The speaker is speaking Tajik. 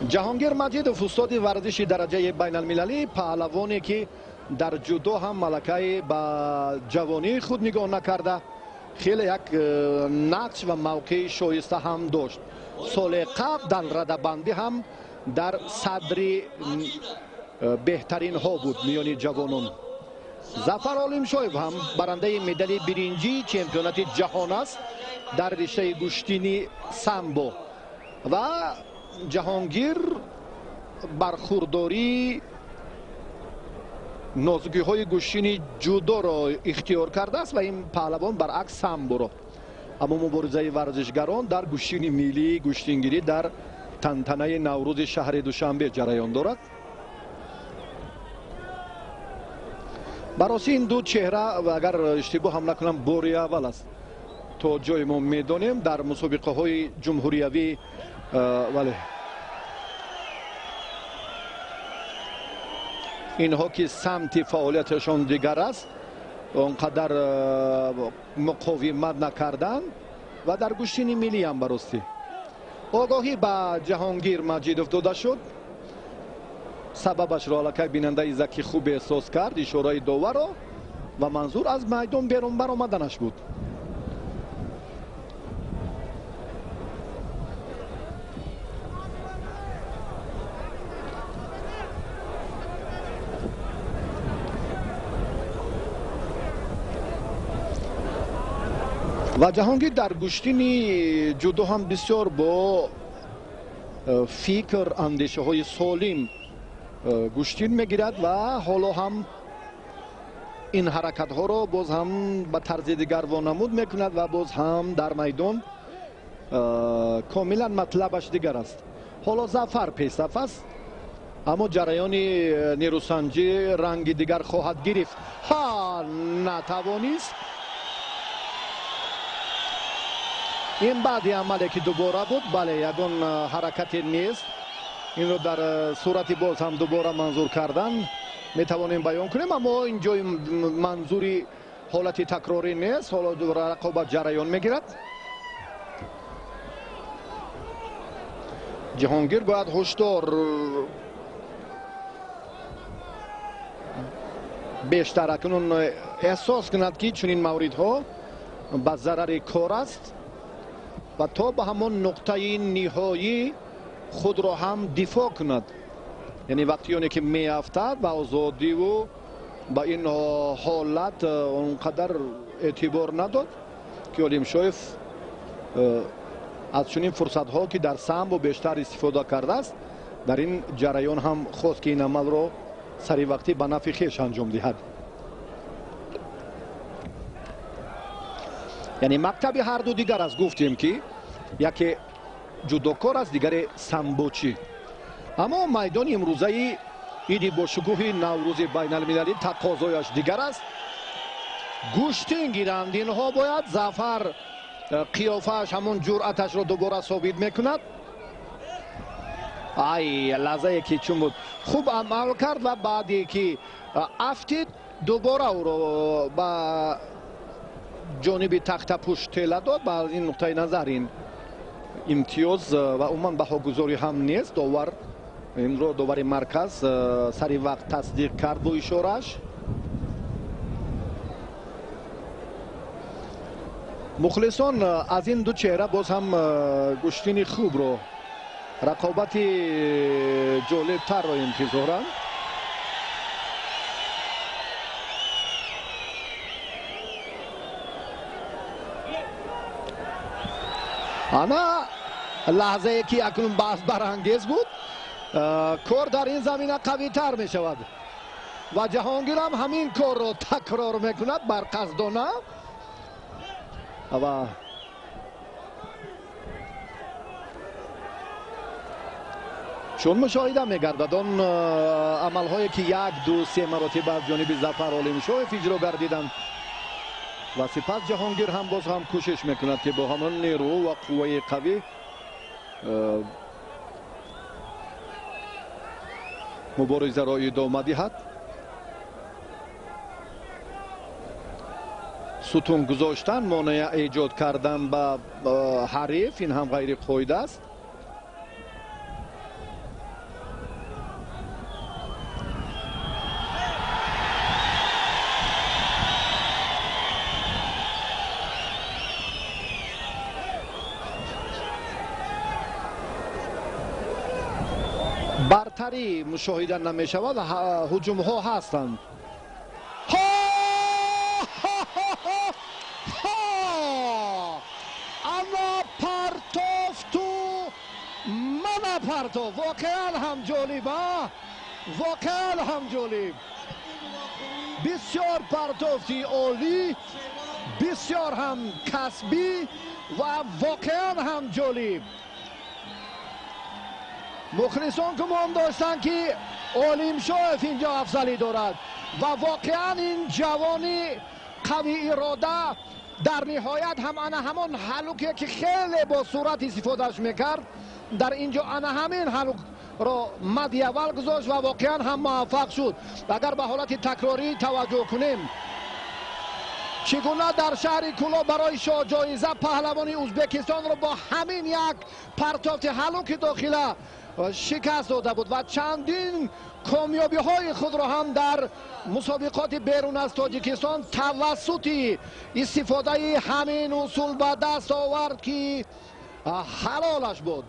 Ҷаҳонгир Маҷидов, устоди варзиши дараҷаи байналмилалӣ, паҳлавоне ки дар ҷудо ҳам малакаи ба ҷавонии худ нигоҳ накарда, хеле як нақш ва мавқеи шоиста ҳам дошт. Соли қабл дар радабандӣ ҳам дар садри беҳтаринҳо буд миёни ҷавонон. Зафар Олимшоев ҳам барандаи медали биринҷии чемпионати ҷаҳон аст дар риштаи гӯштини самбо ва Ҷаҳонгир бархурдории нозукиҳои гӯштини ҷудоро ихтиёр кардааст ва ин паҳлавон баръакс самборо. Аммо муборизаи варзишгарон дар гӯштини миллии гӯштингирӣ дар тантанаи Наврӯзи шаҳри Душанбе ҷараён дорад. Бароси ин ду чеҳра, ва агар иштибоҳ ҳам накунам, бори аввал аст то ҷое мо медонем дар мусобиқаҳои ҷумҳуриявӣ. Вале инҳо ки самти фаъолияташон дигар аст, он қадар муқовимат накарданд ва дар гӯштини миллӣ ҳам баростӣ огоҳӣ ба Ҷаҳонгир Маҷидов дода шуд. Сабабашро аллакай бинандаи заки хуб эҳсос кард, ишораи доварро, ва манзур аз майдон берун баромаданаш буд. Ва Ҷаҳонгир дар гӯштини ҷудо ҳам бисёр бо фикр, андешаҳои солим гӯштин мегирад ва ҳоло ҳам ин ҳаракатҳоро боз ҳам ба тарзи дигар вонамуд мекунад ва боз ҳам дар майдон комилан матлабаш дигар аст. Ҳоло Зафар пешсаф аст, аммо ҷараёни нерӯсанҷӣ ранги дигар хоҳад гирифт. Ҳа, натавонист. Ин баъди амале ки дубора буд, бале, ягон ҳаракате нест. Инро дар сурати боз ҳам дубора манзур кардан метавонем баён кунем, аммо ин ҷои манзури ҳолати такрорӣ нест. Ҳоло рақобат ҷараён мегирад. Ҷаҳонгир бояд ҳушдор бештар акнун эҳсос кунад, ки чунин мавридҳо ба зарари кор аст ва то ба ҳамон нуқтаи ниҳоӣ худро ҳам дифоъ кунад. Яъне вақти оне ки меафтад ба озодиву ба ин ҳолат он қадар эътибор надод, ки Олимшоев аз чунин фурсатҳо ки дар самбо бештар истифода кардааст, дар ин ҷараён ҳам хост ки ин амалро саривақтӣ ба нафъи хеш анҷом диҳад. Яъне мактаби ҳарду дигар аст. Гуфтем ки яке ҷудокор аст, дигаре самбочӣ. Аммо майдони имрӯзаи иди бошукӯҳи Наврӯзи байналмилалӣ тақозояш дигар аст. Гӯштин гиранд инҳо бояд. Зафар қиёфааш ҳамон ҷуръаташро дубора собит мекунад. Ай, лаҳзае ки чун буд хуб амал кард ва баъде ки афтид дубора ӯро ба ҷониби тахтапӯш тела дод. Ба ин нуқтаи назар ин имтиёз ва умуман баҳогузорӣ ҳам нест. Довар инро, довари марказ, сари вақт тасдиқ кард бо ишорааш. Мухлисон аз ин ду чеҳра боз ҳам гӯштини хубро, рақобати ҷолибтарро интизоранд. Ана лаҳзае ки акнун баҳс барангез буд, кор дар ин замина қавитар мешавад ва Ҷаҳонгирам ҳамин корро такрор мекунад барқасдона ва чун мушоҳида мегардад он амалҳое ки як, ду, се маротиба аз ҷониби Зафар Олимшоев иҷро гардиданд ва сипас Ҷаҳонгир ҳам боз ҳам кӯшиш мекунад ки бо ҳамон нерӯ ва қувваи қавӣ муборизаро идома диҳад. Сутун гузоштан, монеа эҷод кардан ба ҳариф, ин ҳам ғайриқоида аст. Бартарӣ мушоҳида намешавад, ҳуҷумҳо ҳастанд. Ҳо! Ҳо! Ана партофту мана партофт. Воқеан ҳам ҷолиб, а, воқеан ҳам ҷолиб. Бисёр партофти олӣ, бисёр ҳам касбӣ ва воқеан ҳам ҷолиб. Мухлисон гумон доштанд, ки Олимшоев инҷо афзалӣ дорад ва воқеан ин ҷавони қавӣ ирода дар ниҳоят ҳам ана ҳамон ҳалуке, ки хеле бо суръат истифодааш мекард, дар инҷо ана ҳамин ҳалукро мадди аввал гузошт ва воқеан ҳам муваффақ шуд. Агар ба ҳолати такрорӣ таваҷҷӯҳ кунем, чӣ гуна дар шаҳри Кӯлоб барои шоҳҷоиза паҳлавони Ӯзбекистонро бо ҳамин як партофти ҳалуки дохила шикаст дода буд ва чандин комёбиҳои худро ҳам дар мусобиқоти берун аз Тоҷикистон тавассути истифодаи ҳамин усул ба даст овард, ки ҳалолаш буд.